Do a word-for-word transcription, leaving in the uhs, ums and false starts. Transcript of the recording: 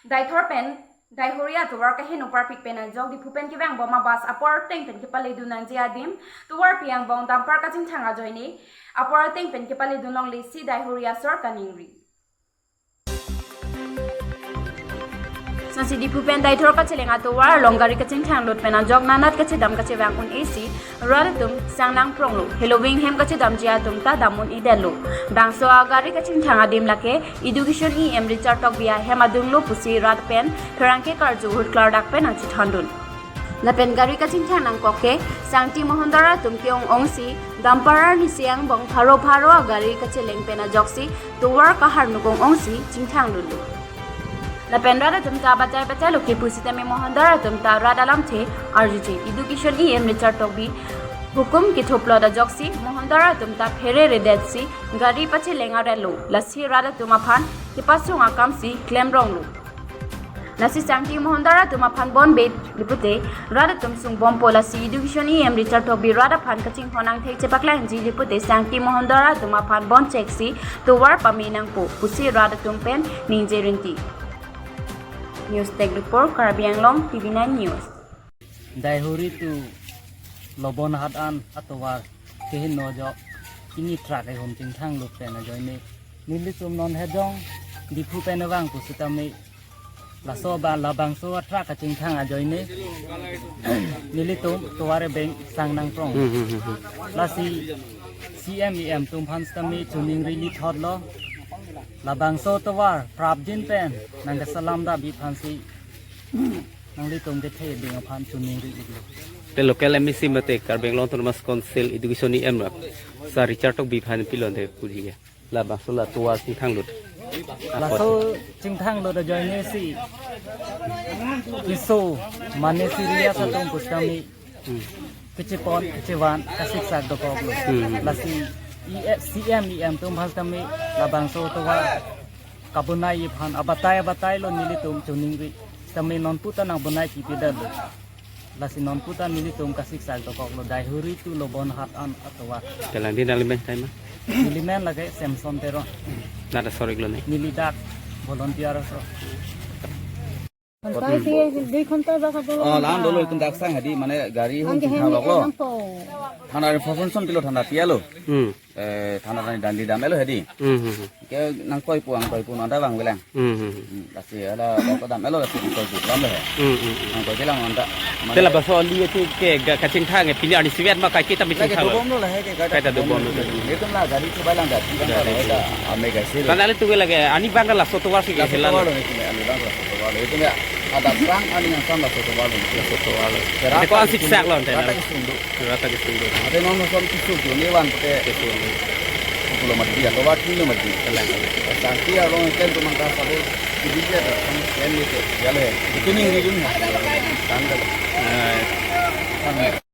Deithor pen Deihori atovar kaheno parpik pen ajok Diphu pen kevang bom a-bus apor ateng pen kepaledun nangji adim tovarpi angbong dumper kachingthang ajoine apor ateng pen kepaledun longle si Deihori asor kaningri. Lasi Diphu pen Deithor kacheleng atovar along gari kachingthang lut pen ajok nanat kachedam kachevang un-e si rat atum sang nangpronglo. Heloving hem kachedamji atum ta dam un-edetlo. Bangso agari kachingthang adim lake Education E M Richard Tokbi ahem adunglo pusi rat pen pherangke karju ahut klardak pen nangchethandun. Lapen gari kachingthang nangkok ke Sangti Mohandar atum ke-ong-ong si dumper arnisi angbong pharo pharo agari kacheleng pen ajoksi tovar kaharnuk ong-ong si chingthang dunlo. Lapen rat atum ta batai batai lo kipu sitame Mohandar atum ta rat alamthe arjuje. Education E M Richard Tokbi hukum kithuplot ajoksi Mohandar atum ta phereredet si gari pacheleng arelo. Lasi rat atum aphan kepasung akam si klemronglo. Lasi Sangti Mohandar atum aphan bonbe le pute rat atum sungbompo, lasi Education E M Richard Tokbi rat aphan kachinghon angthek chepaklangji le pute Sangti Mohandar atum aphan bonchek si tovar pame nangpo pusi rat atum pen ningje rinti. News Desk Report, Karbi Anglong, T V nine News. Deihori to Lobonhat an atovar kaheno ajok kini truck ahum chingthang lut pen ajoine nelitum non hejong Diphu pen vang pusitame laso ba labangso a-truck kachingthang ajoine nelitum tovar abeng sang nangprong. Hmm, hmm, hmm, hmm. Lasi C M E M atum aphan sitame choningri lithotlo. Labangso tovar prapjin pen nangkesalam da bi aphansi nanglitum kethe abeng aphan choningri iklo. Te local M A C mate Karbi Anglong Autonomous Council Education E M ra Sir Richard Tokbi aphan pilon te puji ya. Labangso la tovar chingthang lut. Laso chingthang lut ajoine si keso mane si rias atum pusitame Hmm. kechepon kechevan kasiksak dokoklo. Hmm. Lasi E- C M E M atum aphan sitame labangso tovar kabonai aphan abatai abatai lo nelitum choningri. Sitame nonpu ta nangbonai kipidetlo. Lasi nonpu ta nelitum kasiksak dokoklo Deihori to Lobonhat an atovar. Kalang di nangli men kaima? Neli men lake Samson Teron. Nada sorik lo ne? Neli dak volunteer aso. Antai si dui khonta ba kado. Oh, lan dolo itum dak sang hadi mane gari hum Anke chingthang hem loklo. Nangpo. Thana information pilo thana tialo. Hmm. Eh, thana tani dandi dam elo hadi. Hmm, hmm, hmm. Ke nangkoi puang koi pu nanda bang bilang. Hmm, hmm, hmm. Hmm, lasi ala bang ko dam elo lasi koi pu lam le. Hmm, hmm, hmm. Nangkoi bilang nanda. Te labangso ali ati ke ga kachingthang e pini arnisi vet ma kai kita mi lagi chingthang lo. Dobom lo lah ke kada. Kada dobom lo. Itum la gari coba lang dah. Gari. Ame gasi. Karena itu lagi ani bang laso tovar si ke laso helan. Tovar lo ni kini ani bang laso tovar lo. Itu ya ada perang ani yang sama laso tovar lo. Laso tovar lo. Kerap. Eko an siksak lo ante. Rata ke sundu. Rata ke sundu. Ada nono som kisuk lo ni wan pake. Kisuk. Kulo mati dia tovar kilo mati. Sangti arong ken tu mangka sabo. Jadi dia ada kan ken itu. Ya le. Itu ning ridun. Tanggal. Nah.